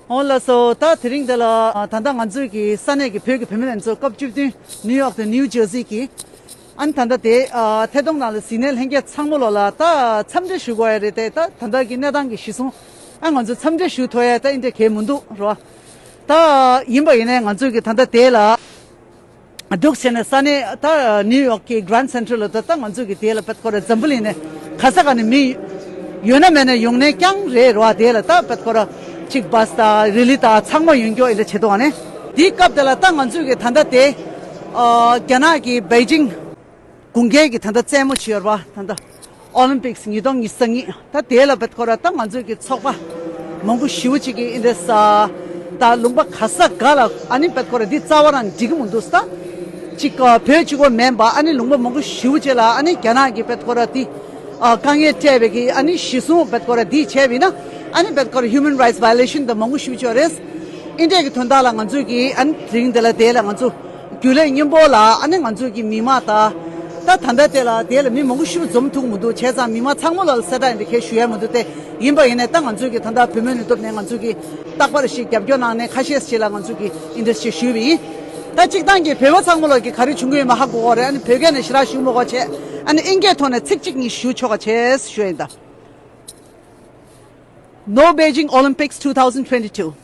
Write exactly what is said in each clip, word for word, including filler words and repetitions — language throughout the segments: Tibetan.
འོ་ལགས་སོ། ད་དེ་རིང་འདི་ལ་ད་ལྟ་ང་ཚོའི་གི་ས་གནས་ཀྱི་བོད་ཀྱི་བུད་མེད་ལྷན་ཚོགས་སྐབས་བཅུ་བདུན་ནིའུ་ཡོག་དང་ནིའུ་ཇར་སི་གི་ཨ་ནི་ད་ལྟ་དེ་ཨ་ཐད་གཏོང་ནང་ལ་གཟིགས་གནས་ལྷན་རྒྱས་ཚང་མ་ལོ་ལ་ད་འཚམས་འདྲི་ཞུ་དགོས་ཡ་རེད་དེ། ད་ད་ལྟ་གི་གནས་སྟངས་ཀྱི་གཞི་བཟུང་ཨ་ང་ཚོ་འཚམས་འདྲི་ཞུ་ཐུབ་ཡ་ད་ཨིན་དེ་གལ་མི་འདུག་རོ། ད་ཡིན་པ་ཡིན་ནའི་ང་ཚོའི་གི་ད་ལྟ་དེ་ལ་འདུག་བྱས་ནས་ས་གནས་ད་ནིའུ་ཡོག་གི་Grand Central ལ་ད་ད་ང་ཚོའི་གི་དེ་ལ་བེད་ཁོ་ར་འཛམ་བུ་གླིང་ནས་ག་ས་ག་ནས་མི་ཡོད་ན་མེད་ན་ཡོང་གནས་རྐྱང་རེད་རོ། དེ་ལ་ད་བེད་ཁོ་ར་ཅིག་བྷ་སི་དང་རི་ལི་དང་ཚང་མ་ཡོང་རྒྱུ་ཨིན་དེ་བྱེད་དོ་ཨ་ནི། དེའི་སྐབས་དེ་ལ་ད་ང་ཚོའི་གི་ད་ལྟ་དེ་ཨ་རྒྱ་ནག་གི་པེ་ཅིང་དགུན་ཁའི་གི་ད་ལྟ་རྩེད་མོ་བྱེད་ཡོད་ར་བ། ད་ལྟ་ཨོ་ལིམ་པིག་སི་ཉིས་སྟོང་ཉི་ཤུ་རྩ་གཉིས། ད་དེ་ལ་བེད་ཁོ་ར་ད་ང་ཚོའི་གི་ཚོགས་པ་མང་པོ་ཞེ་པོ་ཅིག་གི་ཨིན་དེ་ས་ད་ལུང་པ་ག་ས་ག་ལ་ཨ་ནི་བེད་ཁོ་ར་འདི་རྩ་བ་རང་འགྲིག་གི་མི་འདུག་ས། ད་ཅིག་བོད་གཅིག་པོ་མིན་པ་ཨ་ནི་ལུང་པ་མང་པོ་ཞེ་པོ་ཅིག་ལ་ཨ་ནི་རྒྱ་ནག་གི་བེད་ཁོ་ར་འདི་ཨ་དཀའ་ངལ་སྤྲད་པའི་གི་ཨ་ནི་གཞི་བཟུང་བེད་ཁོ་ར་འདི་བྱས་པ་ཡིན་ན་ཨ་ནི་བེད་ཁོ་ར་human rights violation ད་མང་པོ་ཞེ་པོ་ཅིག་རེད། ཨིན་དེ་གི་དོན་དག་ལ་ང་ཚོའི་གི་ཨ་ནི་དེ་རིང་འདི་ལ་དེ་ལ་ང་ཚོ་རྒྱུན་ལས་མཉམ་པོ་ལ་ཨ་ནི་ང་ཚོའི་གི་མི་མང་ད་ད་ད་ལྟ་དེ་ལ་དེ་ལ་མི་མང་པོ་ཞིག་འཛོམས་ཐུབ་མི་འདུག་བྱས་ཙང་མི་མང་ཚང་མ་ལ་གསལ་བསྒྲགས་ཡིན་དེ་ཁས་ཞུ་ཡ་མི་འདུག་སྟེ། ཡིན་པ་ཡིན་ནའི་ད་ང་ཚོའི་གི་ད་ལྟ་བུད་མེད་ནུས་སྟོབས་ནས་ང་ཚོའི་གི་རྟག་པར་ཞིག་རྒྱབ་སྐྱོར་གནང་ནས་ཁ་ཤས་ཤིག་ལ་ང་ཚོའི་གི་ཨིན་དེ་ཞིག་ཞུས་པ་ཡིན། ད་གཅིག་ཐང་གི་བོད་པ་ཚང་མ་ལ་གི་ག་རེ་བྱུང་གི་ཡོད་མ་ཧ་གོ་གོ་རེད། ཨ་ནི་བོད་སྐད་ནས་ཞེ་དྲག་ཞུ་མི་དགོས་བྱས་ཨ་ནི་ཨིན་སྐད་ཐོག་ནས་ཚིག་གཅིག་གཉིས་ཞུ་ཆོག་ག་བྱས་ཞུ་ཡིན་ད། No Beijing Olympics two thousand twenty-two.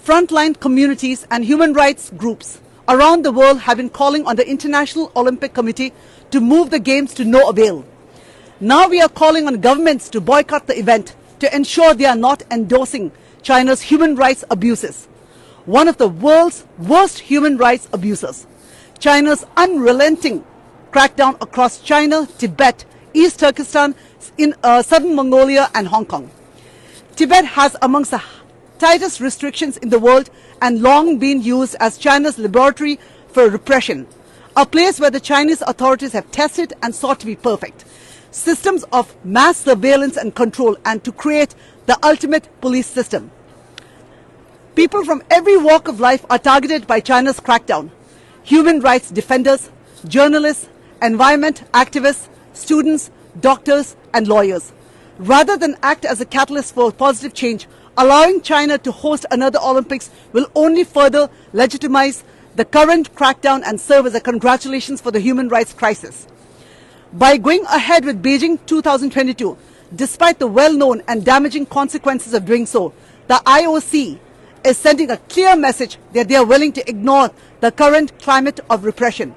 Frontline communities and human rights groups around the world have been calling on the International Olympic Committee to move the games to no avail. Now we are calling on governments to boycott the event to ensure they are not endorsing China's human rights abuses. One of the world's worst human rights abuses. China's unrelenting crackdown across China, Tibet, East Turkestan, in uh, southern Mongolia and Hong Kong. Tibet has amongst the tightest restrictions in the world and long been used as China's laboratory for repression, a place where the Chinese authorities have tested and sought to be perfect systems of mass surveillance and control and to create the ultimate police system. People from every walk of life are targeted by China's crackdown. Human rights defenders, journalists, environment activists, students, doctors, and lawyers. Rather than act as a catalyst for positive change, allowing China to host another Olympics will only further legitimize the current crackdown and serve as a congratulations for the human rights crisis. By going ahead with Beijing two thousand twenty-two, despite the well known and damaging consequences of doing so, the I O C is sending a clear message that they are willing to ignore the current climate of repression.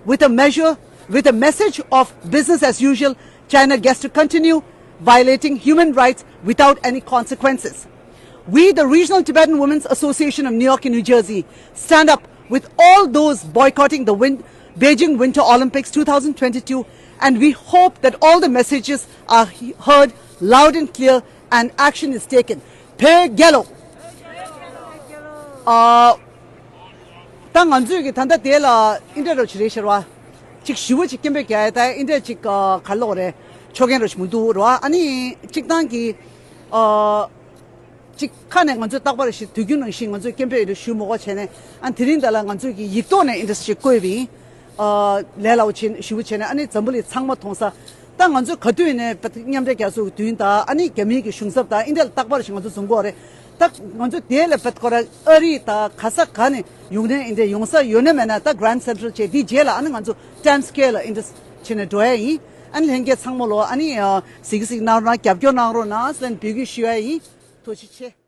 With a measure, with a message of business as usual, China gets to continue violating human rights without any consequences. We, the Regional Tibetan Women's Association of New York and New Jersey, stand up with all those boycotting the win- Beijing Winter Olympics two thousand twenty-two, and we hope that all the messages are he- heard loud and clear and action is taken. Phe gelo. Uh, ད་ང་ཚོས་ཀྱི་ད་ལྟ་དེ་ལ་ཨིན་དྲ་རོ་ཆི་རེད་ཤར་བ། ཅིག་ཞི་བོ་ཅིག་སྐད་འབོད་རྒྱག་ཡ་ད་ཨིན་དྲ་ཅིག་ག་ལོག་རེད། ཆོག་མཁན་རོ་ཞིག་མི་འདུག་རོ། ཨ་ནི་གཅིག་ཐང་གི་ཨ་ཅིག་ཁ་ནས་ང་ཚོས་རྟག་པར་ཞིག་དུས་རྒྱུན་ནང་བཞིན་ང་ཚོས་སྐད་འབོད་ཡོད་ཞུ་མི་དགོས་བྱས་ནས་ཨ་དེ་རིང་ད་ལ་ང་ཚོས་ཀྱི་ཡིག་ཐོག་ནས་ཨིན་དྲ་ཞིག་བཀོད་པ་ཡིན། ཨ་ལས་སླ་བོ་བྱས་ཞི་བོ་བྱས་ནས་ཨ་ནི་འཛམ་བུ་གླིང་ཚང་མ་མཐོང་ས། ད་ང་ཚོས་ག་དུས་ནས་མཉམ་འབྲེལ་རྒྱལ་ཚོགས་ཀྱི་མདུན་དང་ཨ་ནི་རྒྱ་མིའི་གི་གཞུང་ཚབ་དང་ཨིན་དྲ་ལ་རྟག་པར་ཞིག་ང་ཚོ་འཛོམས་ཀྱི་ཡོད་རེད། ད་ང་ཚོ་དེ་ལ་བེད་ཁོ་ར་ཨ་རི་དང་ག་ས་ག་ནས་ཡོང་ནས་ཨིན་དྲ་ཡོང་ས་ཡོད་ན་མེད་ན་ད་Grand Central བྱས་དེའི་རྗེས་ལ་ཨ་ནི་ང་ཚོ་Times Square ལ་ཨིན་དྲ་བྱས་ནས་འགྲོ་ཡ་ཡིན། ཨ་ནི་ལྷན་རྒྱས་ཚང་མ་ལོ་ཨ་ནི་གཟིགས་གཟིགས་གནང་རོགས་གནང་། རྒྱབ་སྐྱོར་གནང་རོགས་གནང་ཟེར་ནས་འབོད་སྐུལ་ཞུ་ཡ་ཡིན། ཐུགས་རྗེ་ཆེ།